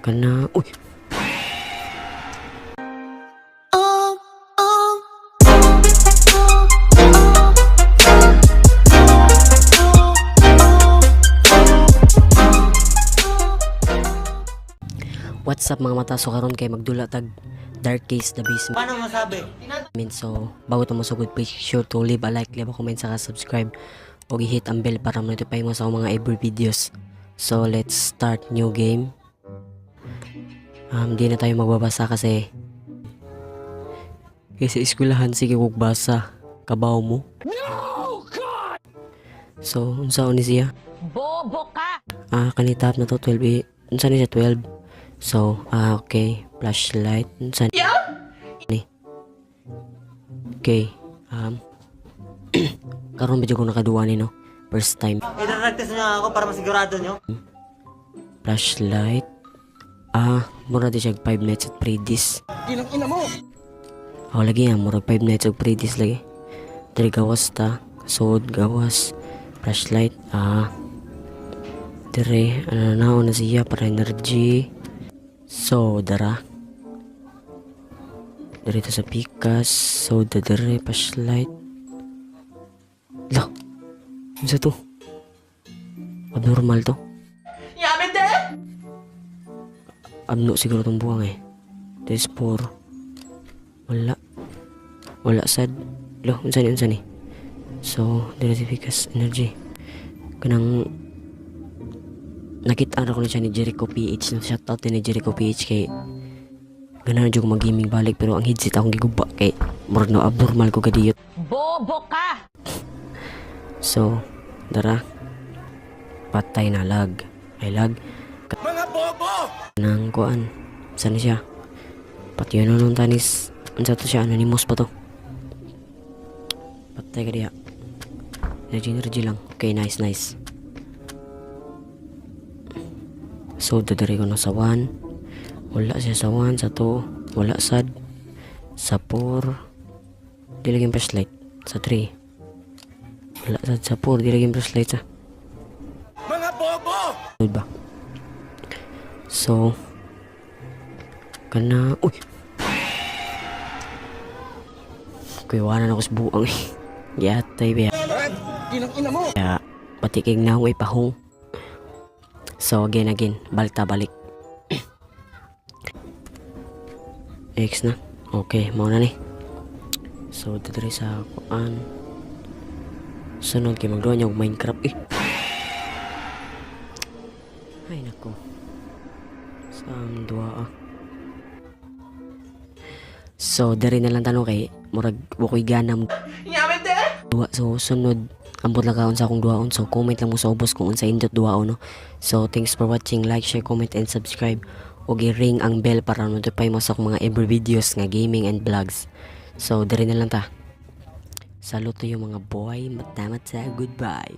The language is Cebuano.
Kana, uy. What's up, mga mata? So karon kay magdula tag Dark Case The Basement. Paano masabi? So bago ta mosugod, please sure to leave a like, leave a comment, saka subscribe o i-hit ang bell para ma-notify mo sa akong mga every videos. So let's start new game. Di na tayo magbabasa kasi kasi eskwelahan sige kog basa kabaw mo. No God. So unsa ni siya? Bobo ka! Ah, kani tab na to 12 eh. Unsa ni siya 12? So, ah, okay. Flashlight. Unsa ni? Okay. Karon ba jud ko nakaduwa ni, no? First time. I-drug test nyo ako para masigurado nyo. Flashlight. Ah, mura di siya 5 Nights at Freddy's. Ginang ina mo! Ako lagi ah, murag 5 Nights at Freddy's lagi. Diri gawas ta. Sod, gawas. Flashlight. Ah. Dire, ano na, na siya para energy. So, dara. Dire to sa pikas. So, dire, flashlight. Lah. Unsa to? Abnormal to. Abno siguro tong buwang eh. This 4. Wala. Wala sad. Lo, unsa ni, unsa ni? So, dire si Pikas energy. Kanang nakita ra ko na siya ni Jericho PH, no? Shout out ni Jericho PH kay ganahan jud ko mag-gaming balik, pero ang headset akong giguba kay murag no abnormal ko gadiyot. Bobo ka! So, dara. Patay na lag. Ay lag. Mga bobo! Nang kuan. Saan siya? Pati yun nung tanis. Unsa to siya? Anonymous pa to. Patay ka diya. Energy, energy lang. Okay, nice, nice. So, dadari ko na sa 1. Wala siya sa 1, sa 2. Wala sad. Sa 4. Di lagi yung flashlight. Sa 3. Wala sad sa 4. Di lagi yung flashlight sa. Mga bobo! Ba? So, kana, uy! Kuiwanan ako sa buang eh. Yatay ba? Ginang ina mo! Kaya, pati kay na akong ipahong. So, again, again, balik ta, balik. X na. Okay, mao na ni. So, dito sa kuan. Sunod kay magduha niya og Minecraft eh. Ay nako. Sa ang duha ah. So, diri na lang tanong kay murag wa ko'y ganam duha. So, sunod ambot lang kaon sa akong duhaon. So, comment lang mo sa ubos kung unsa indot duhaon, no. So, thanks for watching. Like, share, comment, and subscribe. Ug i-ring ang bell para notify mo sa akong mga every videos nga gaming and vlogs. So, diri na lang ta. Saluto yung mga boy. Mata mata. Goodbye.